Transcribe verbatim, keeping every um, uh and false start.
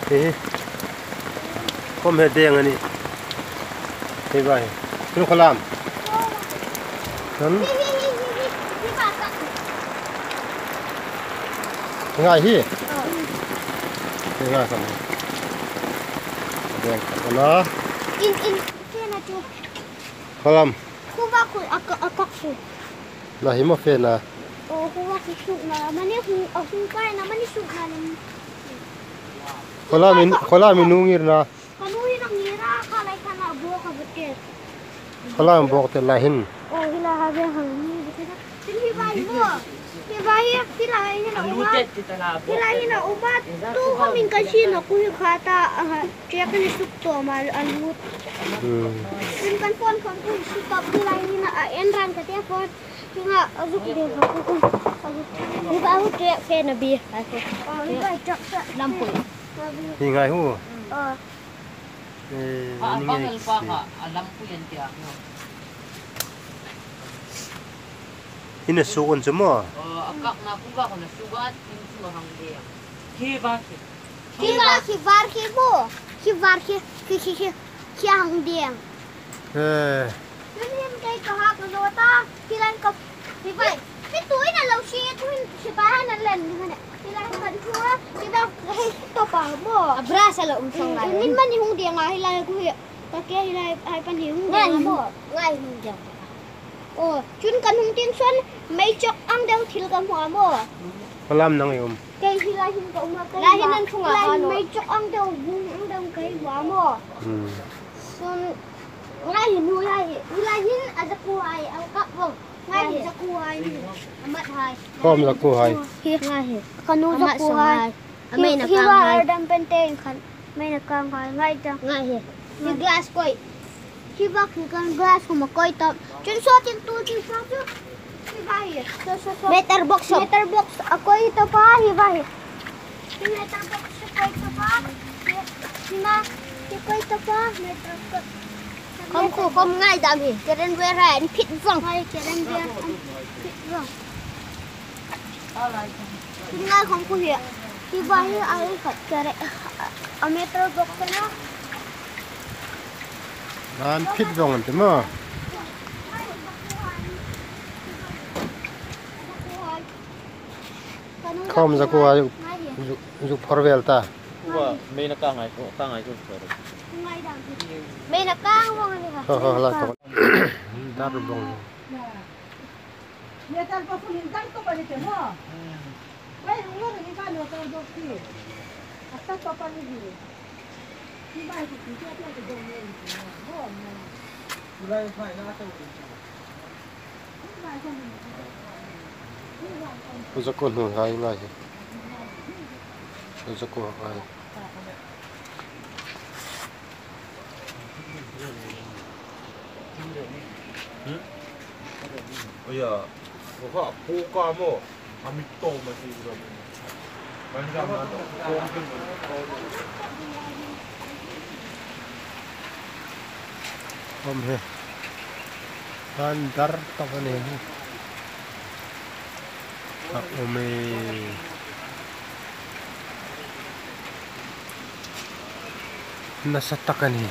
Hi hi. Khawm hi deng a nih. Hi vai. Hin khawlam. Kan. Ngai hi. Hi ngai kan. Deng kan na. In, in, kena chu. Khawlam. Khuwa khu a ka, a kak su. La hi ma fe na. O, khuwa khu suk na. Mani khu, a khu kai na, mani suk na. Khawlam in, khawlam in nu ngir na. Ka nu hi nang ngir a, kha lai kha na bo ka bu te. Khawlam bok te la hin. O, hi la ha ve hang ni bu te na. Tin hi vai mo. Hi vai hi, hi la hi na uma. Hi la hi na uma. Tu ka min ka si na ku hi kha ta, a, che ka ni suk to ma a lut. Hmm. Min kan phone phone ku si to hi la hi na a en ran ka te phone. Hi nga a zuk de ko ku. A zuk. Hi ba hu che fe na bi. A ko. Hi ba chak sa. Lampui. Hi ngai hu. O. Eh, a ni bang ngai el pa si. Kha, a lampui an tia. Hin a suk an chu maw? O, a kak na ku ka ko na suk a, tin chu ma hang de. Khi ba khi. Khi ba khi var khi bo. Khi var khi, khi, khi, khi, khi hang de. Eh. Tun hin kei ka hak lo ta, hi lai ka, hi vai. Hi tuin a lo si, tuin si ba han a len ni mane. Hi lai kan thu a, hi lai ka hei to pa mo. A brush a lo um song lai. Min mani hung dia nga hi lai ku hi. Ka ke hi lai ai pan hi hung dia nga mo. Ngai hung dia. O, chun kan hung tin son, mei chok ang deu thil ka hmu a mo. Khawlam nang i um. Kei hi lai hin ka um a, kei lai hin an thung a, lai hin mei chok ang deu, bung ang deu kei hmu a mo. Hmm. Son, Ngai hin, hu lai, hu lai hin a zakuo hai, a kap vong. Ngai hin zakuo hai. A mat hai. Khawm zakuo hai. Hi ngai hi. Ka nu zakuo hai. A mat song hai. A mei na kang hai. Hi, hi va dam pen te khan. Mei na kang hai. Ngai ta. Ngai hi. Hi glass koi. Hi va khi kan glass ko ma koi ta. Chun so tin tu tin sa chu. Hi va hi. So, so, so. Meter box. Meter box. A koi ta pa hi va hi. Hi meter box. Hi koi ta pa. Hi, hi ma. Hi koi ta pa. Meter box. Khawm khu, khawm ngai dam hi. Keren vera an phit vong. Ngai keren vera an phit vong. Ngai khawm khu hi. Hi va hi a khat kere. A meter box na. An phit vong an ti maw. Khawm zakuo hai. Zuk, zuk phor vel ta. Wa, mei na kang hai ko, kang hai ko. Mei na kang vong ni ha. Ho, ho, la to. Dar vong. Meter box ni dar to pani te mo. Wai, lo ni ka meter box ni. Asta to pani ni. Ni ba ku ku to to dong ni. Mo, mo. Lai phai na to. Zakuo hnu hai ngai hi. Zakuo hai. Hmm? Aya, ko ha, ko ka mo. A mi to ma si ro. Khawm hi. An dar tak a ni hi. A um e. Nasa tak a ni.